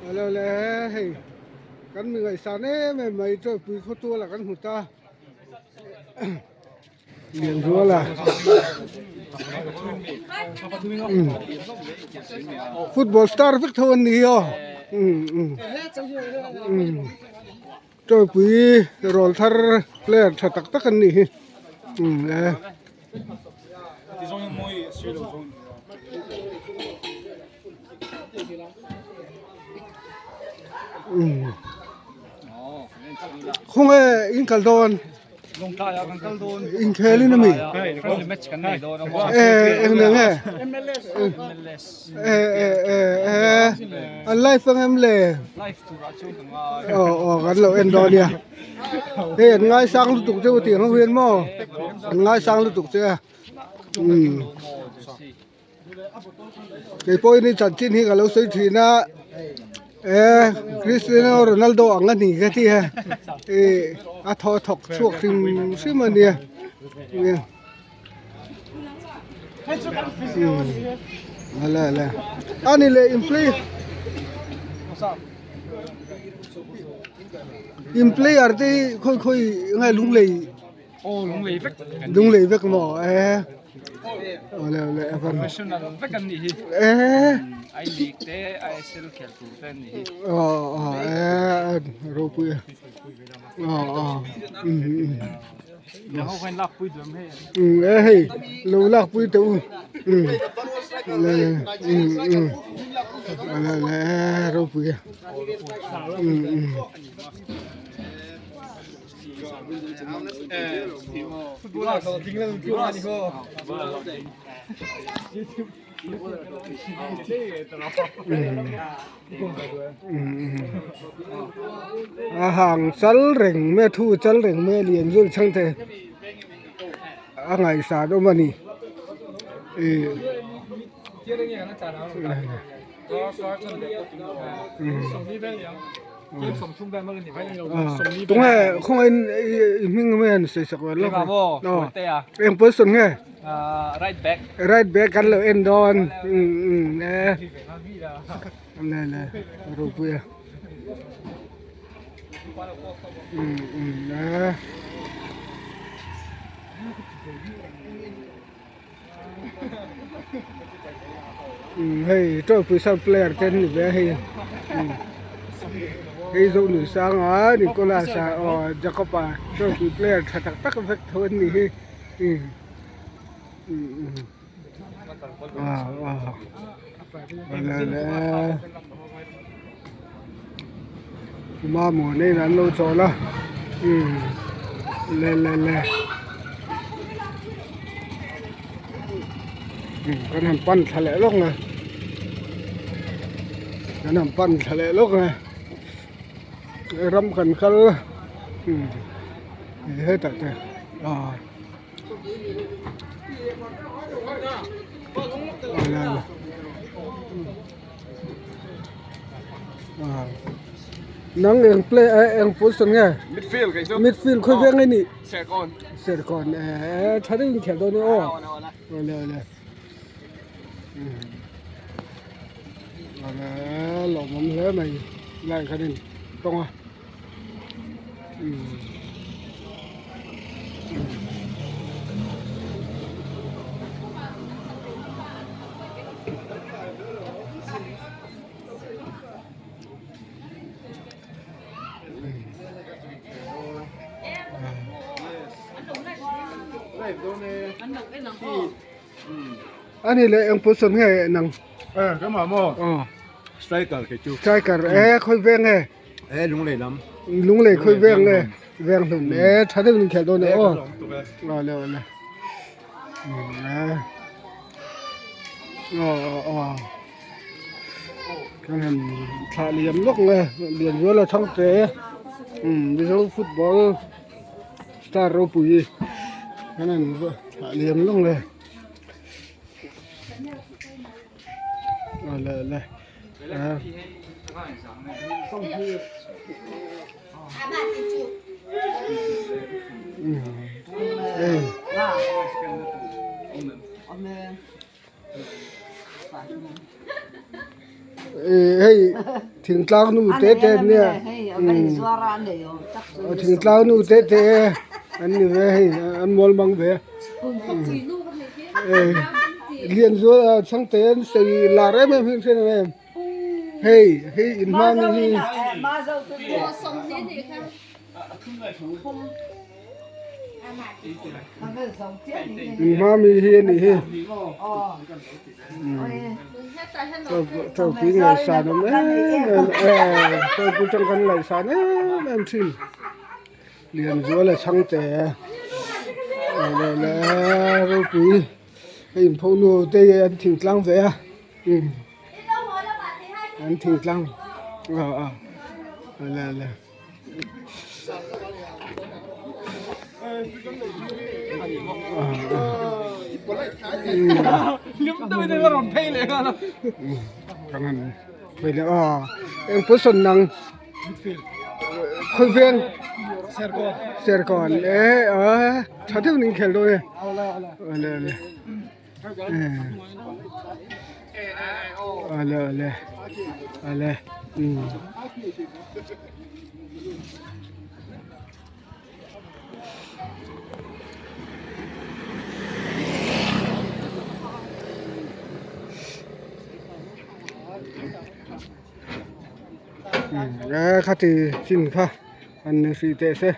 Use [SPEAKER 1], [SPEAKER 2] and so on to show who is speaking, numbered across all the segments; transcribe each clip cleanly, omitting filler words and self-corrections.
[SPEAKER 1] Alo le hei kan mi ngaihsan em em mai chawlhpui khaw tual ah kan hmu ta Lianzuala football star vek tho an ni hi aw chawlhpui rawl thar player tha tak tak an nih hi le. Khawnge in kal dawn inkhel in ami eh eng eng nge eh eh eh eh an live ang em le aw aw kan lo en dawn nia hei an ngaisang lutuk che u tih ang ho hian maw an ngaisang lutuk che a umm. Kei pawhin i chanchin hi ka lo sawi thin a eh Cristiano Ronaldo ang a ni ka ti a ih a thaw thawk chhuak hrim hrim a nia ala ala a ni leh in play in player te hi khawi khawi nge lunglei
[SPEAKER 2] Aw lunglei vek
[SPEAKER 1] lunglei vek maw eh awle awle a van
[SPEAKER 2] professional vek an nih hi
[SPEAKER 1] eh
[SPEAKER 2] I league te ISL khel tur te an nih hi
[SPEAKER 1] aw aw eh ropui aw aw um um
[SPEAKER 2] Nang ho khan lak pui duam hei
[SPEAKER 1] um eh hei lo lak pui teh u um le um um awle awle eh ropui um um. A hang chal reng mai a thu chal reng mai a lian zul chang te a ngaihsan awm a ni ih. Tunge khawngaih i hming mai han sawi sak lawk a eng position nge right back kan lo en dawn e le le ropui a e. Hei tawlhpui sub player te an ni ve a hei hei Zonunsanga Nicholas a aw Jacob a tawlhpui player tha tak tak vek tho an nih hi mamawh nen an lo chawl a le le le kan han pan thla leh lawk nge kan han pan thla leh lawk nge ram kan kal hetah te ah. Nang eng play eng position nge
[SPEAKER 2] midfield kei chu
[SPEAKER 1] midfield khawi veng nge ni
[SPEAKER 2] serkawn
[SPEAKER 1] serkawn eh tha deuhin khelh dawn e aw awle awle awle lawmawm hle mai lai khanin tawng a. Ani leh eng position nge nang
[SPEAKER 2] eh ka mah maw striker kei chu
[SPEAKER 1] striker eh khawi veng nge
[SPEAKER 2] Eh lunglei lam.
[SPEAKER 1] Lunglei khawi veng nge veng hlun e tha deuh in khelh dawn e aw. Aw le aw le. Aw aw aw. Kan han thlah liam lawk nge lian zual a thang te. Um Mizo football star ropui kan han thlah liam lawk nge. Aw le le. Hei thingtlang nu te te an nia thingtlang nu te te an ni ve hei an mual mang ve lian zual ah chhangte an sei lar em em hi an hre lo em hei hei in hma mi hi. In hma mi hi a nih hi chawlhpui ngaihsan awm em em e chawlhpui tang kan ngaihsan em em thin Lianzuala Chhangte leh ropui a inpho nu te hi an thingtlang ve a an thingtlang a le le. Eng position nang khawiveng Serkawn e tha deuh ning khel dawn e awle awle awle awle awle umm. Khati chin kha an ni hrih teh se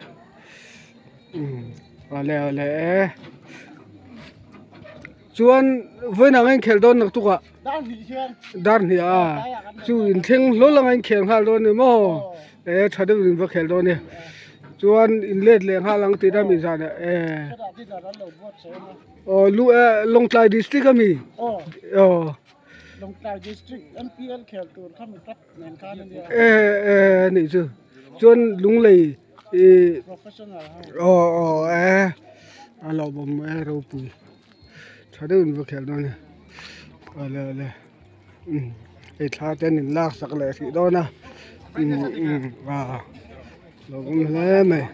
[SPEAKER 1] awle awle e chuan vawiin ang a inkhelh dawn nak tukah dar hnih a chu inthleng hlawl anga inkhel nghal dawn ni maw e tha deuhin in va khel dawn e chuan in let leh nghal ang tih ram inzan ah e aw lu e Lawngtlai district ami aw e e anih chu chuan Lunglei ih aw aw e a lawmawm e ropui. Tha deuh in va khelh dawn a awle awle umm hei thla te an in lak sak leh hrih dawn a umm umm ah lo awm hle mai.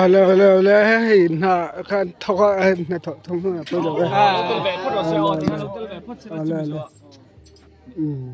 [SPEAKER 1] Awle awle awle hei hna khan thawk a hna thawh thawk hnu ah pawh lo e awle awle umm.